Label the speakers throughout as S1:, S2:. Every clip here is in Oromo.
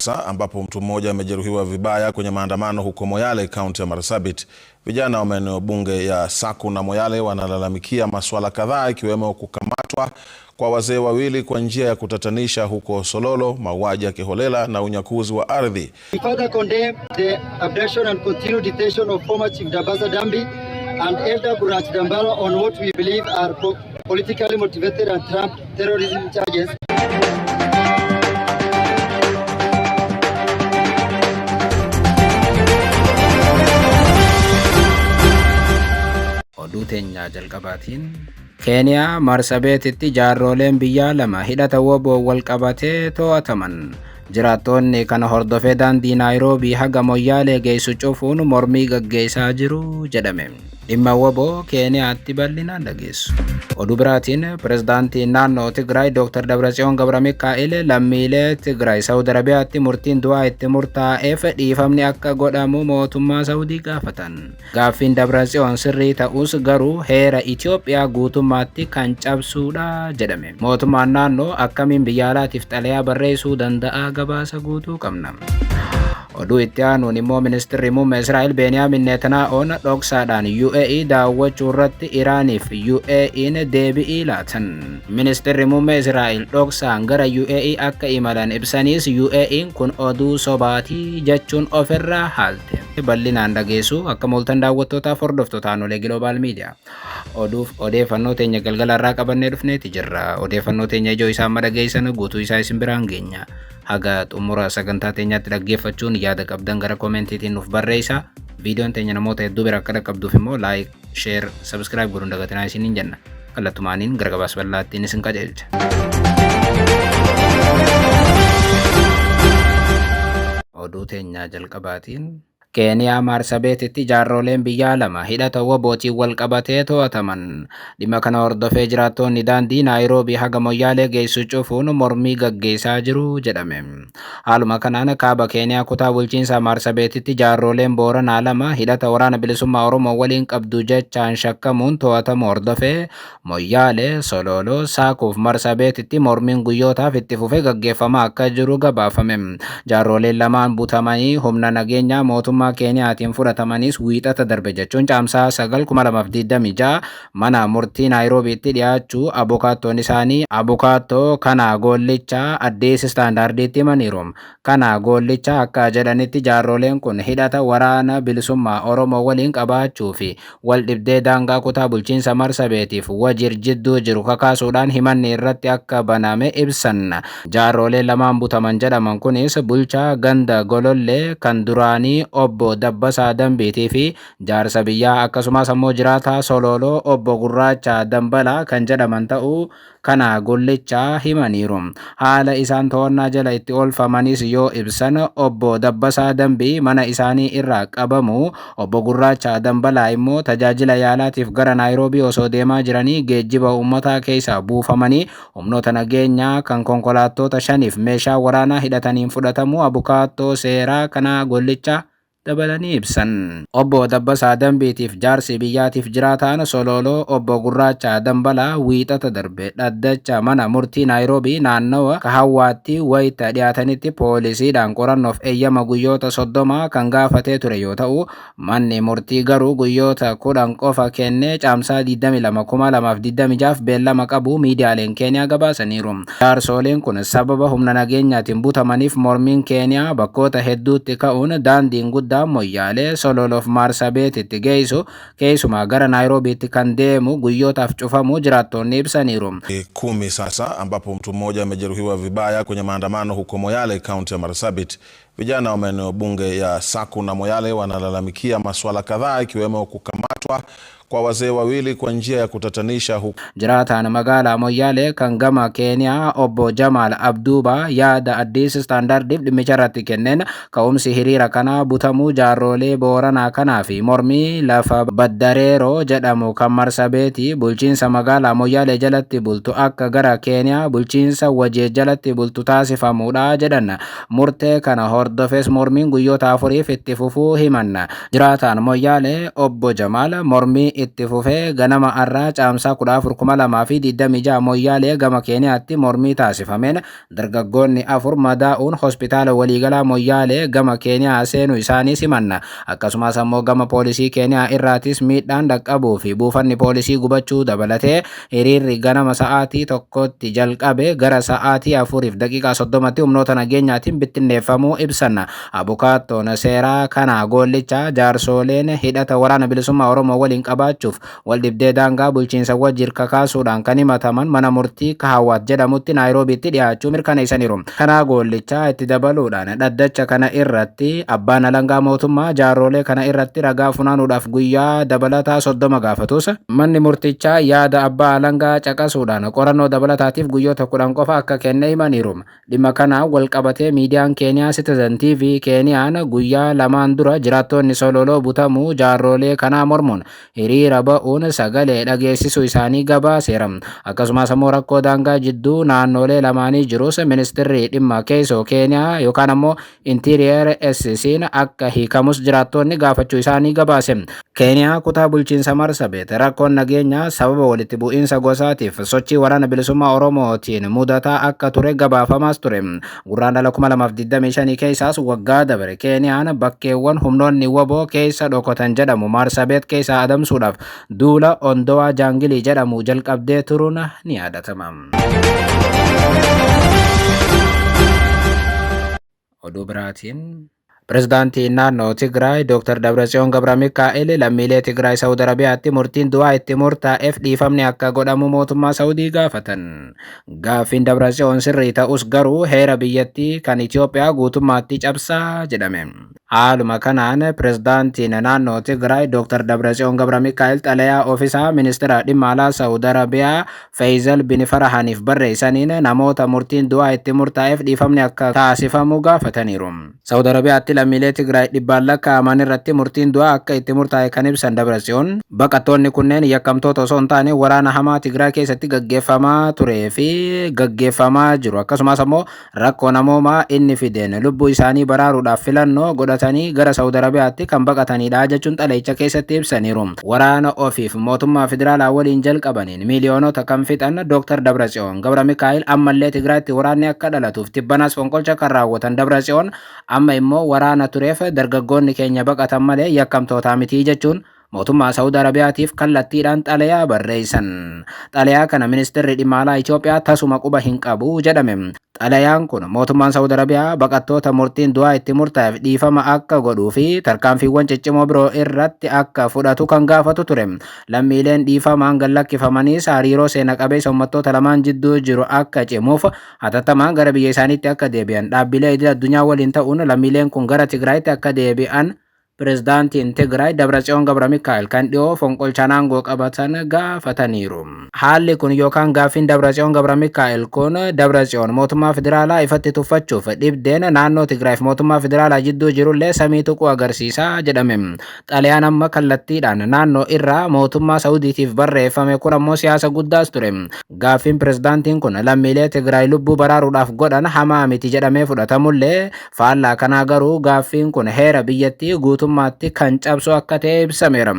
S1: Sasa ambapo mtu mmoja amejeruhiwa vibaya kwenye maandamano huko Moyale, kaunti ya Marsabit. Vijana wa maeneo bunge ya Saku na Moyale wanalalamikia masuala kadhaa ikiwemo kukamatwa kwa wazee wawili kwa njia ya kutatanisha huko Sololo, mauaji ya kiholela na unyakuzi wa ardhi.
S2: We further condemn the abduction and continued detention of former Chief Dabasa Dambi and Elder Gurach Dambala on what we believe are politically motivated and trumped terrorism charges.
S3: Oduu teenya jalqabaatiin Keeniyaa Marsabeetitti jaarroleen biyyaa lama hidhata WBOn wal qabatee to'ataman. Jiraattoonni kana hordofee daandii Naayiroobii haga Moyyaalee geessu cufuun mormii gaggeessaa jiru jedhame. Dhimma WBO Keeniyaatti bal'inaan dhageessu. Oduu biraatiin pirezidaantiin naannoo Tigraay Dr. Dabratsiyoon Gabramikaa'el lammiilee Tigraay Saawud Arabiyaatti murtiin du'aa itti murtaa'eef dhiifamni akka godhamu mootummaa Saawudii gaafatan. Gaaffiin Dabratsiyoon sirrii ta'us garuu heera Itoophiyaa guutummaatti kan cabsuudha jedhame. Mootummaan naannoo akkamiin biyya alaatiif xalayaa barreessuu danda'a gabaasa guutuu qabna. Oduu itti aanuun immoo ministirri muummee Israa'el Beeniyaamin Netanyaa'oon dhoksaadhaan UAE daawwachuu irratti Iraaniif UAE'n deebi'ii laatan. Ministirri muummee Israa'el dhoksaan gara UAE akka imalan ibsaniis UAE'n kun oduu sobaatii jechuun ofirraa haalte. Bal'inaan dhageessu akka mooltan daawwattootaaf hordoftoota aanolee Global Media. Oduuf odeeffannoo teenya galgala irraa qabannee dhufneeti jirra. Odeeffannoo teenya ijoo isaa amma dhageessan guutuu isaa isin biraan geenya. Haga xumura sagantaa teenyaatti dhaggeeffachuun yaada qabdan gara koomentiitiin nuuf barreessa. Viidiyoon teenya namoota hedduu bira akka dhaqqabduuf immoo like, share, subscribe godhuun dagatinaa isiniin jenna. Kallattumaaniin gara gabaasa bal'aattiin isin qajeelcha. Oduu teenya jalqabaatiin Keeniyaa Maarsabeetitti jaarroleen biyyaa lama hidhata WBOtiin wal qabatee to'ataman. Dhimma kana hordofee jiraattoonni daandii Naayiroobii haga Moyyaalee geessu cufuun mormii gaggeessaa jiru jedhame. Haaluma kanaan kaaba Keeniyaa kutaa bulchiinsa Maarsabeetitti jaarroleen Booranaa lama hidhata waraana bilisummaa Oromoo waliin qabdu jechaan shakkamuun to'atamu hordofee Moyyaalee, Sololoo, Saakuuf Marsabeetitti mormiin guyyootaaf itti fufee gaggeeffamaa akka jiru gabaafame. Jaarroleen lamaan butamanii humna nageenyaa mootummaa Keeniyaatiin fudhatamaniis Wiixata darbe jechuun Caamsaa 9, 2026 mana murtii Naayiroobiitti dhiyaachuu abukaattoon isaanii abukaattoo Kanaa Goollichaa Addis Standarditti himaniiru. Kanaa Goollichaa akka jedhanitti jaarroleen kun hidhata waraana bilisummaa Oromoo waliin qabaachuu fi Wal dhibdee daangaa kutaa bulchiinsa Marsabeetiif Wajir jidduu jiru kakaasuudhaan himanni irratti akka baname ibsan. Jaarrooleen lamaan butaman jedhaman kunis bulchaa ganda Golollee kan duraanii Obbo Dabbasaa Dambiitii fi jaarsa biyyaa akkasumas ammoo jiraataa Solooloo Obbo Gurraachaa Dambalaa kan jedhaman ta'uu kana Gullichaa himaniiru. Haala isaan to'annaa jala itti oolfamanis yoo ibsan, Obbo Dabbasaa Dambii mana isaanii irraa qabamuu, Obbo Gurraachaa Dambalaa immoo tajaajila yaalaatiif gara Naayiroobii osoo deemaa jiranii geejjiba uummataa keessaa buufamanii humnoota nageenyaa kan konkolaattoota shaniif meeshaa waraanaa hidhataniin fudhatamuu abukaattoo seeraa kanaa Gollichaa dabalanii ibsan. Obbo Dabbasaa Dambiitiif jaarsi biyyaatiif jiraataan Solooloo Obbo Gurraachaa Dambalaa Wiixata darbe dhaddacha mana murtii Naayiroobii naannawa Kahawwaatti wayita dhiyaatanitti poolisiidhaan qorannoof eeyyama guyyoota 30 kan gaafatee ture yoo ta'u, manni murtii garuu guyyoota 10 qofa kennee Caamsaa 22, 2026f beellama qabuu miidiyaaleen Keeniyaa gabaasaniiru. Jaarsooleen kun sababa humna nageenyaatiin butamaniif mormiin Keeniyaa bakkoota hedduutti ka'uun daandiin guddaan Moyyaalee, Sololoof Maarsabeetitti geessu keessumaa gara Naayiroobiitti kan deemu guyyootaaf cufamuu jiraattoonni ibsaniiru.
S1: Kumi sasa ambapo mtu mmoja amejeruhiwa vibaya kwenye maandamano huko Moyale, kaunti ya Marsabit. Vijana wa maeneo bunge ya Saku na Moyale wanalalamikia masuala kadhaa ikiwemo kukamatwa kwa wazee wawili kwa njia ya kutatanisha huku.
S3: Jiraataan magaalaa Moyyaalee kan gama Keeniyaa Obbo Jamaal Abduubaa yaada Addis Standardiif dhimmicharratti kenneen ka'umsi hiriira kanaa butamuu jaarroolee Booranaa kanaa fi mormii lafa Baddareeroo jedhamu kan Marsabeetii bulchiinsa magaalaa Moyyaalee jalatti bultu akka gara Keeniyaa bulchiinsa Wajeer jalatti bultu taasifamuudha jedhan. Murtee kana hordofees mormiin guyyoota afuriif itti fufuu himan. Jiraataan Moyyaalee Obbo Jamaal mormii itti fufee ganama har'aa Caamsaa 14,2026 Moyyaalee gama Keeniyaatti mormii taasifameen dargaggoonni 4 madaa'uun hospitaala waliigalaa Moyyaalee gama Keeniyaa seenuu isaanii simanna. Akkasumas ammoo gama poolisii Keeniyaa irraatis miidhaan dhaqqabuu fi buufanni poolisii gubachuu dabalatee hiriirri ganama sa'aatii 1tti jalqabe gara sa'aatii 4:30tti humnoota nageenyaatiin bittinneeffamuu ibsan. Abukaattoon seeraa kana goollichaa jaarsooleen hidhata Waraana Bilisummaa Oromoo waliin qabaachuuf waldhibdee daangaa bulchiinsa Wajir kakaasuudhaan kan himataman mana murtii Kahawaat jedhamutti Naayiroobiitti dhiyaachuu mirkaneessaniiru. Kanaa goollichaa itti dabaluudhaan dhaddacha kana irratti abbaan alangaa mootummaa jaarrolee kana irratti ragaa funaanuudhaaf guyyaa dabalataa 30 gaafatus manni murtichaa yaada abbaa alangaa caqasuudhaan qorannoo dabalataatiif guyyoota 10 qofa akka kenne himaniiru. Dhimma kana wal qabatee miidiyaan Keeniyaa Citizen TV Keeniyaan guyyaa lamaan dura jiraattoonni Sololoo butamuu jaarrolee kanaa mormuun hiriira ba'uun sagalee dhageessisuu isaanii gabaaseera. Akkasumas ammoo rakkoo daangaa jidduu naannolee lamaanii jirus ministirri dhimma keessoo Keeniyaa yookaan ammoo Interior SC'n akka hiikamus jiraattoonni gaafachuu isaanii gabaase. Keeniyaa kutaa bulchiinsa Marsabeet rakkoon nageenyaa sababa walitti bu'iinsa gosaatiif sochii Waraana Bilisummaa Oromootiin mudataa akka ture gabaafamaas ture. Gurraandhala 2025 keessaas waggaa dabre Keeniyaan bakkeewwan humnoonni WBO keessa dhokotan jedhamu Marsabeet keessaa adamsuudhaaf duula Ondowaa Jaangilii jedhamu jalqabdee turuun ni yaadatama. Oduu biraatiin Pirezidaantiin naannoo Tigraay Dr. Dabratsiyoon Gabramikaa'el lammiilee Tigraay Saawud Arabiyaatti murtiin du'aa itti murtaa'eef dhiifamni akka godhamu mootummaa Saawudii gaafatan. Gaaffiin Dabratsiyoon sirrii ta'us garuu heera biyyattii kan Itoophiyaa guutummaatti cabsaa jedhame. Haaluma kanaan pirezidaantiin naannoo Tigraay Dr. Dabratsiyoon Gabramikaa'el xalayaa ofisaa ministeera dhimma alaa Saawud Arabiyaa Faisal bin Farahaniif barreessaniin namoota murtiin du'aa itti murtaa'eef dhiifamni akka taasifamu gaafataniiru. Saawud Arabiyaatti lammiilee Tigraay dhibbaan lakkaa'aman irratti murtiin du'aa akka itti murtaa'e kan ibsan Dabratsiyoon baqattoonni kunneen yakkamtoota osoo hin taane waraana hamaa Tigraay keessatti gaggeeffamaa turee fi gaggeeffamaa jiru akkasumas ammoo rakkoo namoomaa inni fideen lubbuu isaanii baraaruudhaaf filannoo godhatanii gara Saawud Arabiyaatti kan baqatanidha jechuun xalayicha keessatti ibsaniiru. Waraana ofiif mootummaa federaalaa waliin jalqabaniin miiliyoonota kan fixan Dr. Dabratsiyoon Gabramikaa'el ammallee Tigraayitti waraanni akka dhalatuuf tibbanaas fonqolcha kan raawwatan Dabratsiyoon amma immoo waraana tureef dargaggoonni keenya baqatan malee yakkamtootaa miti jechuun mootummaa Saawud Arabiyaatiif kallattiidhaan xalayaa barreessan. Xalayaa kana ministeerri dhimma alaa Itoophiyaa tasuma quba hin qabu jedhame. Xalayaan kun mootummaan Saawud Arabiyaa baqattoota murtiin du'aa itti murtaa'eef dhiifama akka godhuu fi tarkaanfiiwwan ciccimoo biroo irratti akka fudhatu kan gaafatu ture. Lammiileen dhiifamaan gad lakkifamaniis hariiroo seena qabeessa uummattoota lamaan jidduu jiru akka cimuuf hatattamaan gara biyya isaaniitti akka deebi'an dhaabbilee idil addunyaa waliin ta'uun lammiileen kun gara Tigraayitti akka deebi'an Pirezidaantiin Tigraay Dabratsiyoon Gabramikaa'el kan dhiyoo fonqolchaan aangoo qabatan gaafataniiru. Haalli kun yookaan gaaffiin Dabratsiyoon Gabramikaa'el kun Dabratsiyoon mootummaa federaalaa ifatti tuffachuuf dhibdeen naannoo Tigraay fi mootummaa federaalaa jidduu jirullee samii tuquu agarsiisa jedhame. Xalayaan amma kallattiidhaan naannoo irraa mootummaa Saawudiitiif barreeffame kun ammoo siyaasa guddaas ture. Gaaffiin pirezidaantiin kun lammiilee Tigraay lubbuu baraaruudhaaf godhan hamaa miti jedhamee fudhatamullee faallaa kanaa garuu gaaffiin kun heera biyyattii guutummaatti kan cabsu akka ta'e ibsameera.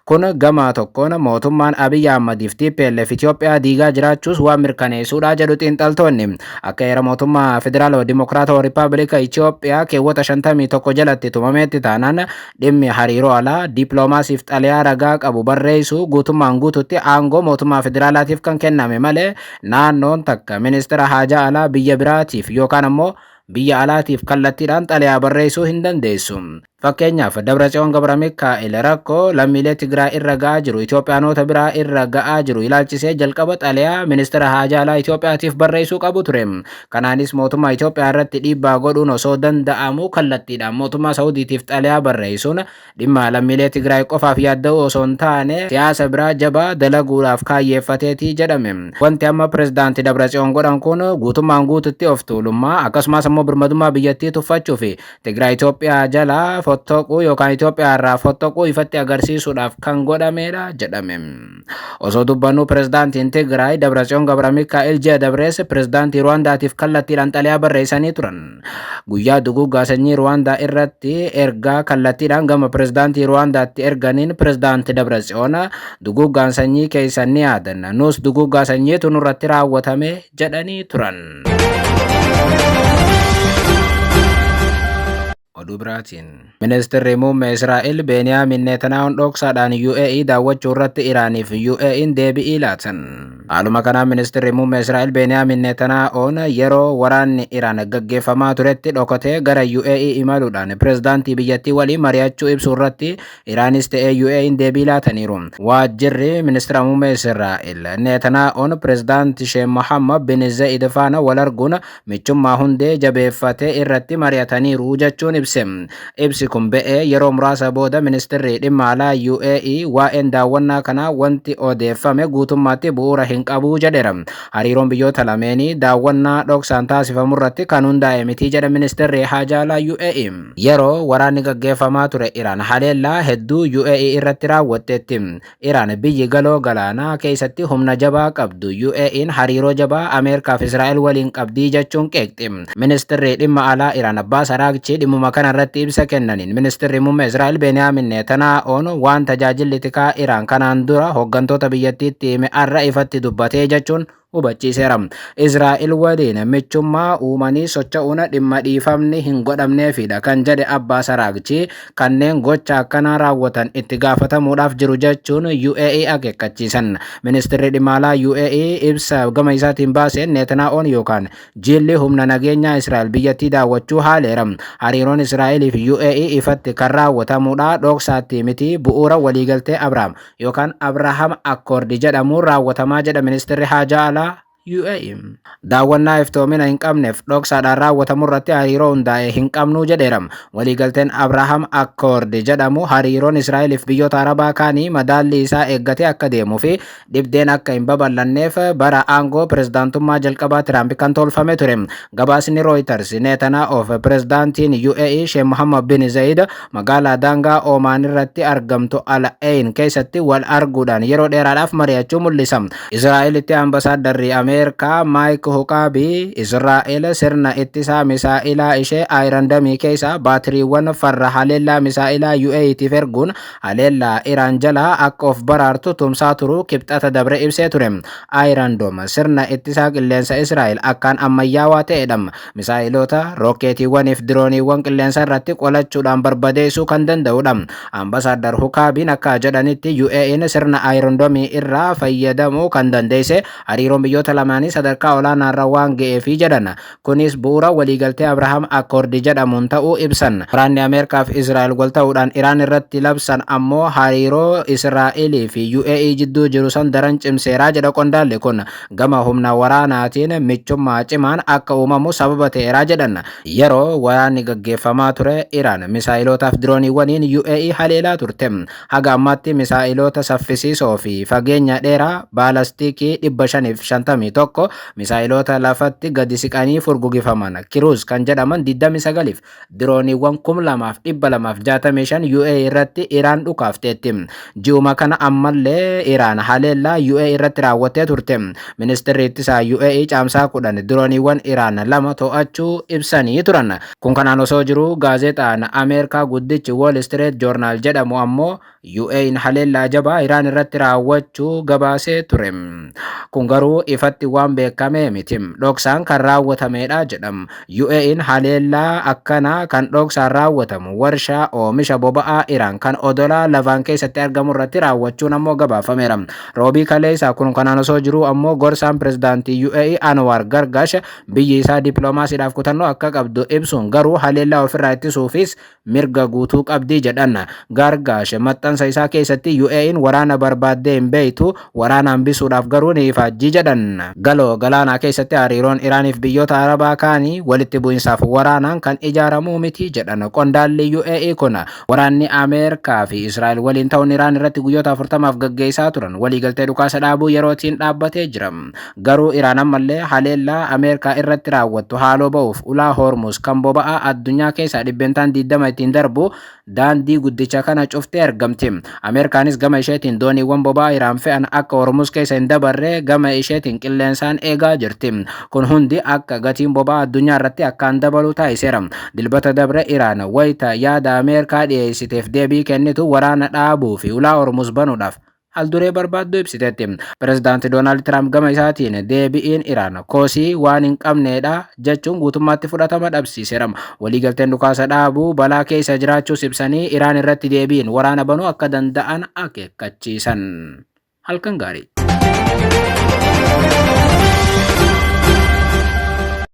S3: Kun gama tokkoon mootummaan Abiy Ahmadiif TPLF Itoophiyaa diigaa jiraachuus waan mirkaneessuudha jedhu xiinxaltoonni. Akka heera mootummaa Federaalawaa Dimokiraatawaa Rippaabilika Itoophiyaa keewwata 51 jalatti tumameetti taanaan dhimmi hariiroo alaa dippiloomaasiif xalayaa ragaa qabu barreessuu guutummaan guututti aangoo mootummaa federaalaatiif kan kenname malee naannoon takka ministeera haajaa alaa biyya biraatiif yookaan ammoo biyya alaatiif kallattiidhaan xalayaa barreessuu hin dandeessu. Fakkeenyaaf Dabratsiyoon Gabramikaa'el rakkoo lammiilee Tigraay irra ga'aa jiru Itoophiyaanota biraa irra ga'aa jiru ilaalchisee jalqaba xalayaa ministeera haajaa alaa Itoophiyaatiif barreessuu qabu ture. Kanaanis mootummaa Itoophiyaa irratti dhiibbaa godhuun osoo danda'amu kallattiidhaan mootummaa Saawudiitiif xalayaa barreessuun dhimma lammiilee Tigraay qofaaf yaadda'uu osoo hin taane siyaasa biraa jabaa dalaguudhaaf kaayyeeffateeti jedhame. Wanti amma pirezidaantii Dabratsiyoon godhan kun guutummaan guututti of tuulummaa akkasumas ammoo ammoo birmadummaa biyyattii tuffachuu fi Tigraay Itoophiyaa jalaa fottoquu yookaan Itoophiyaa irraa fottoquu ifatti agarsiisuudhaaf kan godhamedha jedhame. Osoo dubbannu pirezidaantiin Tigraay Dabratsiyoon Gabramikaa'el ji'a dabrees pirezidaantii Ruwaandaatiif kallattiidhaan xalayaa barreessanii turan. Guyyaa duguuggaa sanyii Ruwaandaa irratti ergaa kallattiidhaan gama pirezidaantii Ruwaandaatti erganiin pirezidaanti Dabratsiyoon duguuggaan sanyii keessan ni yaadanna, nus duguuggaa sanyiitu nurratti raawwatame jedhanii turan. Oduu biraatiin Ministeerri muummee Israa'el Beeniyaamin Netanyahuun dhoksaadhaan UAE daawwachuu irratti Iraaniif UAE'n deebi'ii laatan. Haaluma kanaan ministeerri muummee Israa'el Beeniyaamin Netanyahuun yeroo waraanni Iraan gaggeeffamaa turetti dhokatee gara UAE imaluudhaan pirezidaantii biyyattii waliin mari'achuu ibsuu irratti Iraanis ta'ee UAE'n deebii laataniiru. Waajjirri ministeera muummee Israa'el Netanyahuun pirezidaantii Sheekh Mohammad bin Zayid faana wal arguun michummaa hundee jabeeffatee irratti mari'ataniiru jechuun ibse. Ibsi kun ba'ee yeroo muraasa booda ministeerri dhimma alaa UAE waa'een daawwannaa kanaa wanti odeeffame guutummaatti bu'uura hin qabu jedheera. Hariiroon biyyoota lameenii daawwannaa dhoksaan taasifamu irratti kan hundaa'e miti jedha ministeerri haajaa alaa UAE. Yeroo waraanni gaggeeffamaa ture Iraan haleellaa hedduu UAE irratti raawwatteetti. Iraan biyyi galoo galaanaa keessatti humna jabaa qabdu UAE'n hariiroo jabaa Ameerikaa fi Israa'el waliin qabdii jechuun qeeqxi. Ministeerri dhimma alaa Iraan Abbaas Araagchi dhimmuma kana irratti ibsa kennaniin ministeerri muummee Israa'el Beeniyaamin Netanyahuun waan tajaajilli tikaa Iraan kanaan dura hooggantoota biyyattiitti hime har'a ifatti dubbatee jechuun hubachiiseera. Israa'el waliin michummaa uumanii socho'uun dhimma dhiifamni hin godhamneefidha kan jedhe Abbaas Araagchi kanneen gocha akkanaa raawwatan itti gaafatamuudhaaf jiru jechuun UAE akeekkachiisan. Ministeerri dhimma alaa UAE ibsa gama isaatiin baaseen Netanyahuun yookaan jilli humna nageenyaa Israa'el biyyattii daawwachuu haaleera. Hariiroon Israa'elii fi UAE ifatti kan raawwatamudha dhoksaatti miti bu'uura waliigaltee Abrahaam yookaan Abrahaam Accord jedhamuun raawwatamaa jedha ministeerri haajaa alaa UAE. Daawwannaa iftoomina hin qabneef dhoksaadhaan raawwatamu irratti hariiroo hundaa'e hin qabnu jedheera. Waliigalteen Abrahaam Accord jedhamu hariiroon Israa'eliif biyyoota Arabaa kaanii madaalli isaa eeggatee akka deemuu fi dhibdeen akka hin babal'anneef bara aangoo pirezidaantummaa jalqabaa Tiraamp kan tolfame ture. Gabaasni Reuters Netanyahuuf pirezidaantiin UAE Sheikh Mohammed bin Zayid magaalaa daangaa Oomaan irratti argamtu Al Ain keessatti wal arguudhaan yeroo dheeraadhaaf mari'achuu mul'isa. Israa'elitti ambasaadarri Ameerikaa Maayik Huqaabii Israa'el sirna ittisaa misaa'ilaa ishee Iron Dome keessa baatiriiwwan farra haleellaa misaa'ilaa UAEtiif erguun haleellaa Iraan jalaa akka of baraartu tumsaa turuu kibxata dabre ibsee ture. Iron Dome sirna ittisaa qilleensa Israa'el akkaan ammayyaawaa ta'edha. Misaa'ilota, rookeetiiwwanii fi dirooniiwwan qilleensa irratti qolachuudhaan barbadeessuu kan danda'udha. Ambasaaddar Hukaabiin akka jedhanitti UAE'n sirna Iron Dome irraa fayyadamuu kan dandeesse hariiroon biyyoota lamaanii sadarkaa olaanaarra waan ga'eefi jedhan. Kunis bu'uura waliigaltee Abrahaam Accord jedhamuun ta'uu ibsan. Waraanni Ameerikaa fi Israa'el wal ta'uudhaan Iraan irratti labsan ammoo hariiroo Israa'elii fi UAE jidduu jiru san daran cimseeraa jedha qondaalli kun. Gama humna waraanaatiin michummaa cimaan akka uumamu sababa ta'eeraa jedhan. Yeroo waraanni gaggeeffamaa ture Iraan misaa'ilotaaf dirooniiwwaniin UAE haleelaa turte. Haga ammaatti misaa'iloota saffisiisoo fi fageenya dheeraa baalastiikii 551 misaa'iloota lafatti gadi siqanii furgugifaman kiruuz kan jedhaman 29 dirooniiwwan 2265 UAE irratti Iraan dhukaafteetti. Ji'uma kana ammallee Iraan haleellaa UAE irratti raawwattee turte. Ministeerri ittisaa UAE caamsaa 10 dirooniiwwan Iraan lama to'achuu ibsanii turan. Kun kanaan osoo jiru gaazexaan Ameerikaa guddichi Wall Street Journal jedhamu ammoo UAE'n haleellaa jabaa Iraan irratti raawwachuu gabaasee ture. Kun garuu ifatti waan beekame miti. Dhoksaan kan raawwatamedha jedham. UAE'n haleellaa akkanaa kan dhoksaan raawwatamu warshaa oomisha boba'aa Iraan kan odolaa Lavaan keessatti argamu irratti raawwachuun ammoo gabaafameera. Roobii kaleessaa kun kanaan osoo jiru ammoo gorsaan pirezidaantii UAE Anwar Gargash biyyi isaa dippiloomaasiidhaaf kutannoo akka qabdu ibsuun garuu haleellaa ofirraa ittisuufis mirga guutuu qabdii jedhan. Gargash maxxansa isaa keessatti UAE'n waraana barbaaddee hin beektu, waraana hambisuudhaaf garuu ni ifaajjii jedhan. Galoo galaanaa keessatti hariiroon Iraaniif biyyoota Arabaa kaanii walitti bu'insaaf waraanaan kan ijaaramuu miti jedhan qondaalli UAE kun. Waraanni Ameerikaa fi Israa'el waliin ta'uun Iraan irratti guyyoota 40f gaggeessaa turan waliigaltee dhukaasa dhaabuu yerootiin dhaabbatee jira. Garuu Iraan ammallee haleellaa Ameerikaa irratti raawwattu haaloo ba'uuf ulaa Hormuz kan boba'aa addunyaa keessaa 20% ittiin darbu daandii guddicha kana cuftee argamti. Ameerikaanis gama isheetiin dooniiwwan boba'aa Iraan fe'an akka Hormuz keessa hin dabarre gama isheetiin qilleensaan eegaa jirti. Kun hundi akka gatiin boba'aa addunyaa irratti akkaan dabalu taasiseera. Dilbata dabre Iraan wayita yaada Ameerikaa dhiyeessiteef deebii kennitu waraana dhaabuu fi ulaa Hormuz banuudhaaf haalduree barbaaddu ibsiteetti. Pireezidaanti Doonaald Tiraamp gama isaatiin deebi'iin Iraan koosii waan hin qabneedha jechuun guutummaatti fudhatama dhabsiiseera. Waliigalteen dhukaasa dhaabuu balaa keessa jiraachuus ibsanii Iraan irratti deebiin waraana banuu akka danda'an akeekkachiisan. Halkan gaarii.